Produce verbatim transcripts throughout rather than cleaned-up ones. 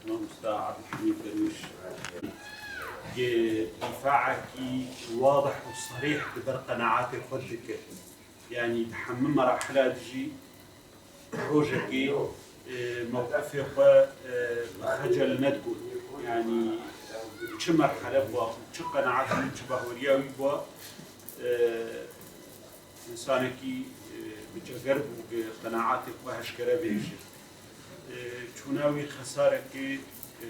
Mamosta Abdulhamîd Derwîş, dîfaekî wadih û serîh di ber qenaatê xwe dike. Yanî di hemû merahila de jî rojekê, e, mewqifê xwe, e, bi xecel nedigot. Yanî çi merhele bû, çi qenaat û çi bahweriya wî bû, e, însanekî, e, bi ceger bû, bi qenaatê xwe heşkere bêje. E, çûna wî xesarekê, e,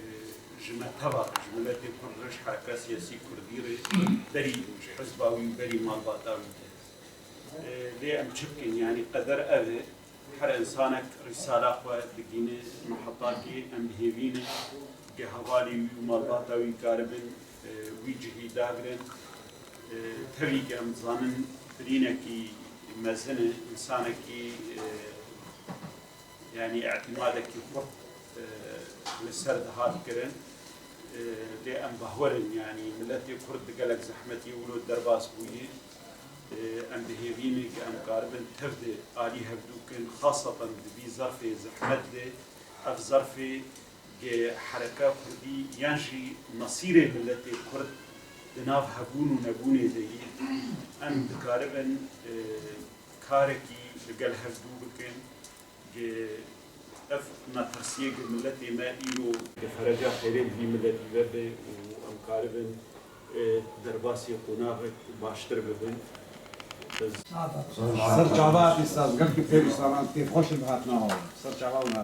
ji me teva, ji miletê Kurd re, ji hereka siyasî Kurdî re, berî ji hizba wî û berî malbata wî de. E, lê em çi bikin? Yanî qeder ev e. Her însanek rîsala xwe digîne mihetakê, em bi hêvî ne, ge hevalê wî û malbata wî karibin, e, wî cihî dagirin. E, tevî ke em dizanin birînekî mezin e, însanekî, e, yanî îtîmadekî xurt, e, li ser dihat kirin. E, lê em bahwer in, yanî miletê Kurd di gelek zehmetî wilo derbas bûye. E, em bi hêvî ne ke em karibin tev de alî hevdû kin, xaseten di vî zerfê zehmet de, ev zerfê ge hereka Kurdî yan jî mesîrê miletê Kurd di nav hebûn û nebûnê de ye. Em dikaribin, e, karekî li gel hevdû bikin. Ge ev metirsiyê ge miletê me îro ge fereca xêrê li vî miletî ve be û em karibin, e, derbasî qonaxek baştir bibin. Ez Ser çava hate saz, gelkî pêrîsanan tê xweş bi hatina we. Ser çava we.